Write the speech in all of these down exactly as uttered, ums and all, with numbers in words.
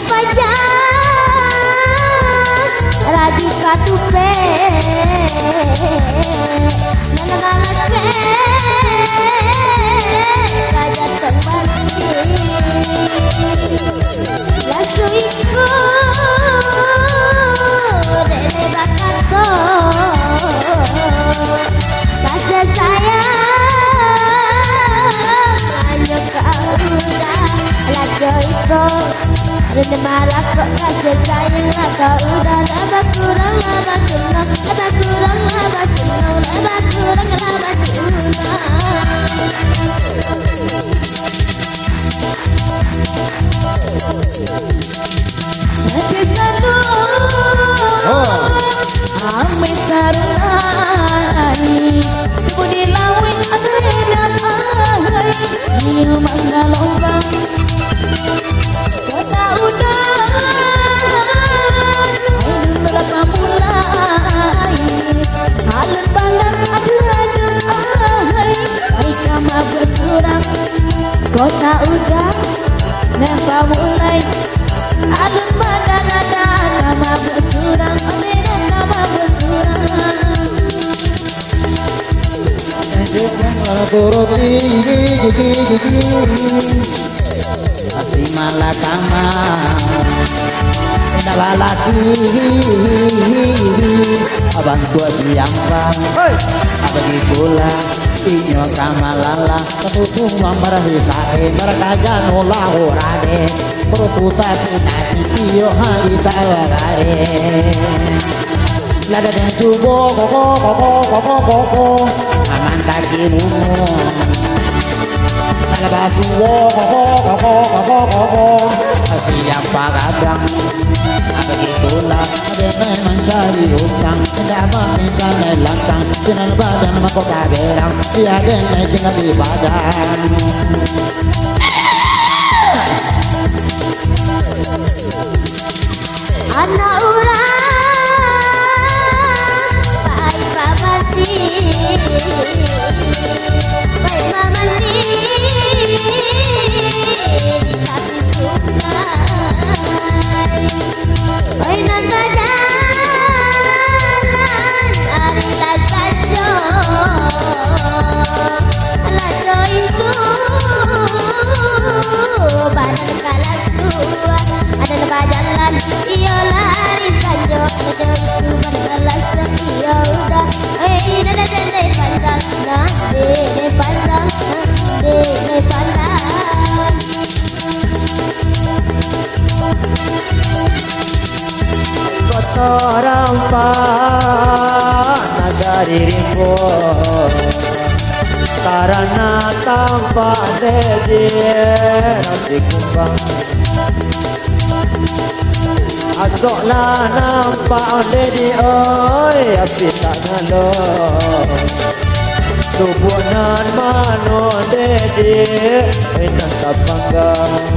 Paja, rajo katupek, nan malakek, paja tong bangkik. Lah suiku, dek le bakato, kasih sayang, anyo ka udah, rajo iko. Rene malakok kasih sayang lah ka udah, lah bakurang, lah bakurang, lah bakurang, lah bakurang, lah bakurang, lah bakurang. Hati sandu, Oh. amai sarunai, tibo di lauik ado edan ahai, nio manggalombang. Kota Udan, alun barapa mulai, alun badan ado-ado ahai, ai kama basurang. Kota Udan, nan pamulai, alun badan ado kama basurang, ameh nan kama basurang. Turuti gigi-gigi. Asi malakama. Indak lalaki. Abang tua siampang. Hei. Abang itulah inyo kamalala. Katutuang marahi sae. Marakajan ulah urade. Perputasi nasi iyo hari tawarade. Lada dan cubo koko, koko, koko, koko. Aman taki bungo. Lada basuo koko, koko, koko, koko. Siapa gadang? Begitulah, ada yang mancari utang. Tidak meminta naik lantang. Sinan badan mako kaberang. Tiada yang naik tinggal di badan. Anak urang, pai mamandi, pai mamandi di tapi sungai. Oi, nan bajalan ari lah sanjo, lah jo itu, badan kalas Aden bajalan, iyo lari sanjo, sanjo itu badan kalas, iyo udah. Hei, dada dede pandang, nah, dede pandang, nah, dede pandang. Koto rampak nagari rimbo, karano tampak dek di rasi kumbang. Asok lah nampak onde di oi, api tak nalo. Lubuak nan mano onde di oi, nan tapanggang.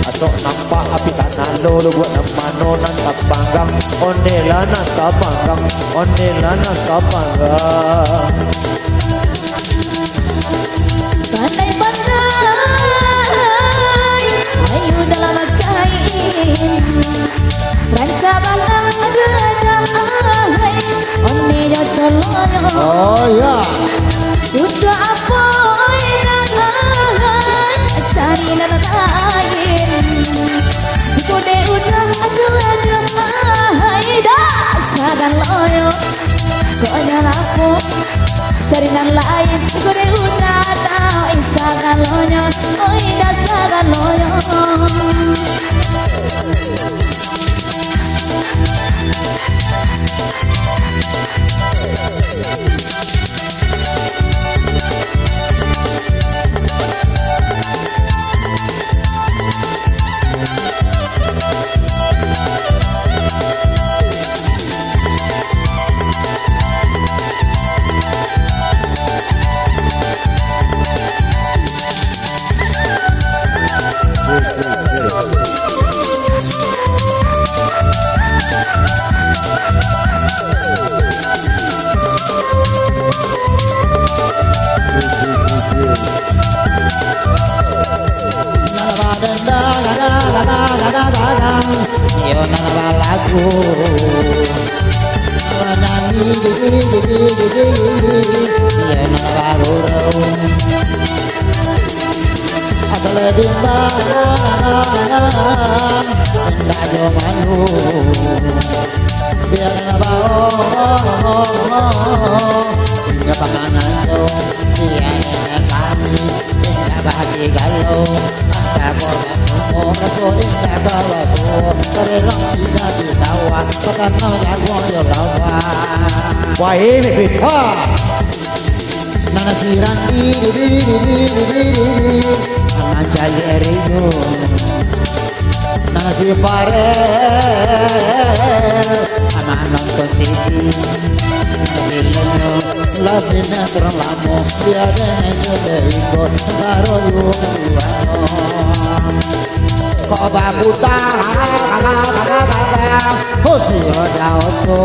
Asok nampak api tak nalo, lubuak nan mano nan tapanggang. Onde lah nan tapanggang, onde lah nan tapanggang. Pandai-pandai, ayu dalam kain. Rancak balang ado-ado, ai, onde jo colonyo. Oh, ya. Untuak apo, ai, nan lain, cari nan lain. Jikok dek udah ado-ado, ai, dah sagan loyo. Kok ado lapo? Cari nan lain, iko dek udah tau, ih, sagalonyo, oi, dah sagalonyo. Kadang-kadang iyo nan balagu, manyanyi, iyo nan barurau. Asal bimbang, indak jo malu. Biar bao, indak panganan jo. Biar kami, indak bagi galau. Antah bodan umur tu indak kawa tu. Terelong indak di sawah. Petano jago jo lawan. Wahai Miftah. Nana siran di, di, di, di, di, di, di, di. Aman cari rindu. Nana si Farel, aman nonton T V. Filmnyo lah sinetron lamo, biar dek naikin dari ko, baru yuk duo. Kok babuta, kok si roda oto.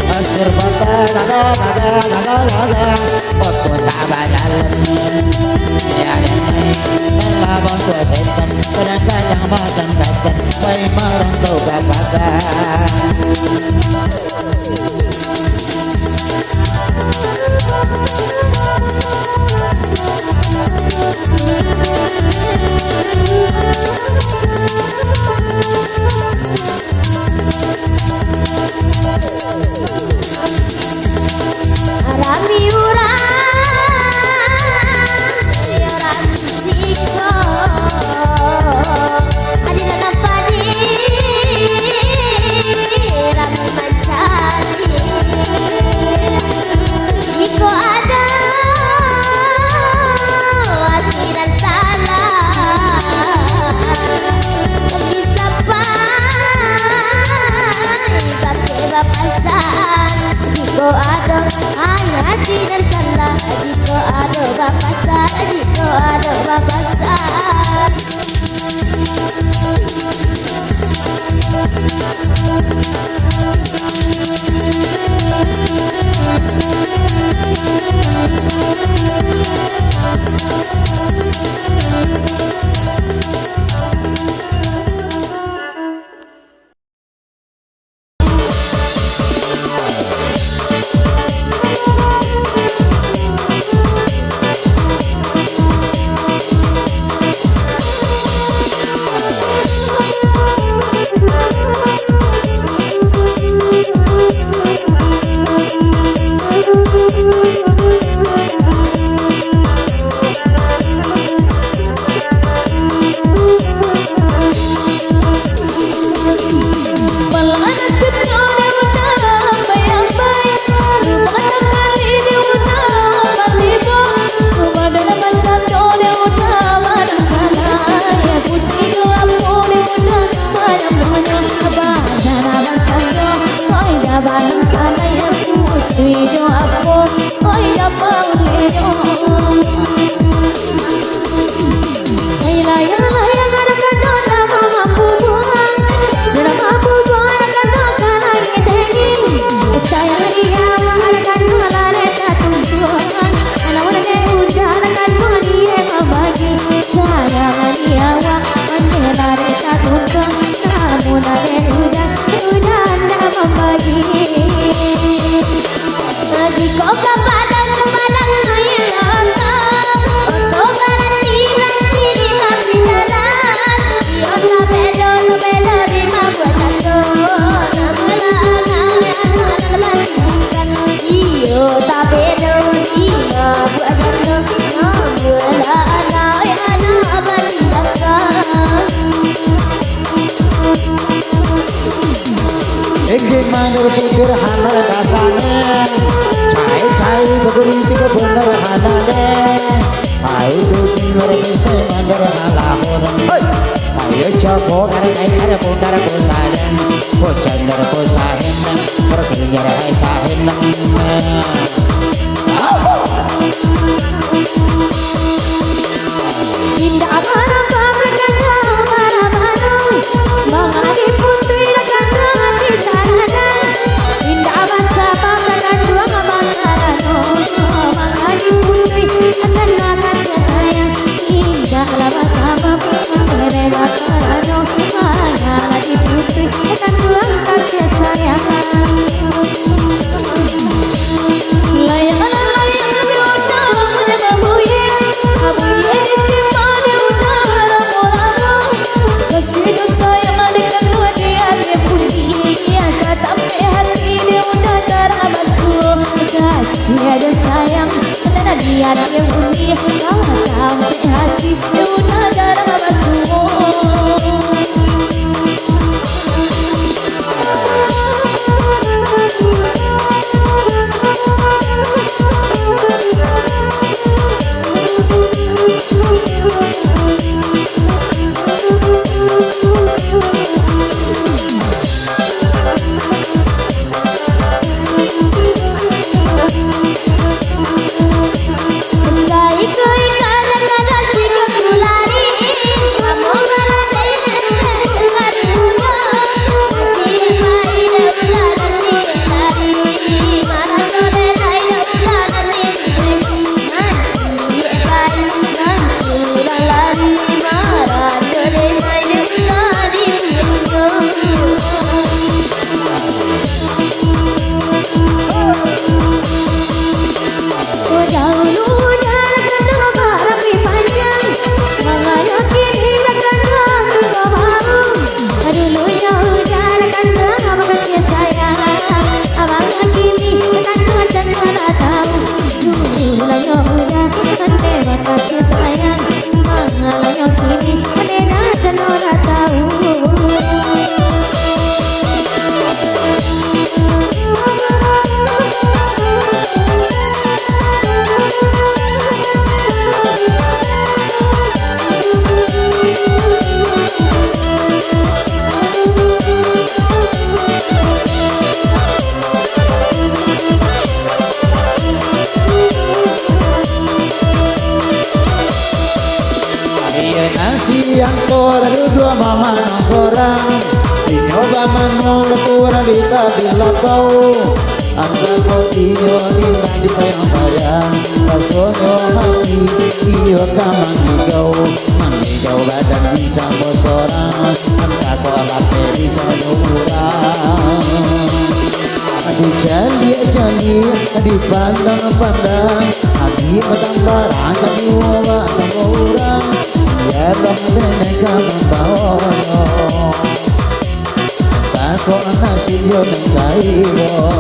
Asir bata, kata, kata, kata, kata. Oto tak bajalan. Ya, dan lawan tua setan. Kadang-kadang makan kacang. Baik marantau ka padan. Rami urang, yo rami siko. Adi dalam padi, rami mancari. Jiko ado ati nan salah, bisa pai bakeh bapasan. Jiko ado ati nan salah, jiko ado bapasan, jiko ado bapasan. Jiko ka Padang, ka Padang tu iyo oto. Oto baranti, baranti di tapi jalan. Iyo tabedo, tabedo di mabuak tando. Namulah anak, anak nan maninggan. Iyo tabedo di mabuak tando. Namulah anak, anak maninggan. Inggih manurut pikir hana dasarnyo. Cai-cai baguriti ka bener hana deh. Tahu tu tinggal bisa mandar halah orang. Hei! Ayo coba kare kai kare pundar pusaden. Pucandar pusaden. Berkelinjar hai saden. Indak barapa berkata barabanu, mangadi putih datang di sana. Indak basabab Iyo nasi yang ko duduak mamanang sorang. Inyo bamanang kurang di tabing lapau. Antah ko inyo indak disayang-sayang. Rasonyo hati iyo ka mangigau. Mangigau badan di samo sorang. Antah ko lapeh di samo urang. Dicaliak-caliak, dipandang-pandang, angin batambarang, tapi uwak tambah urang, bialah nenek ka mambaonyo. Takok nasib yo nan kaibo,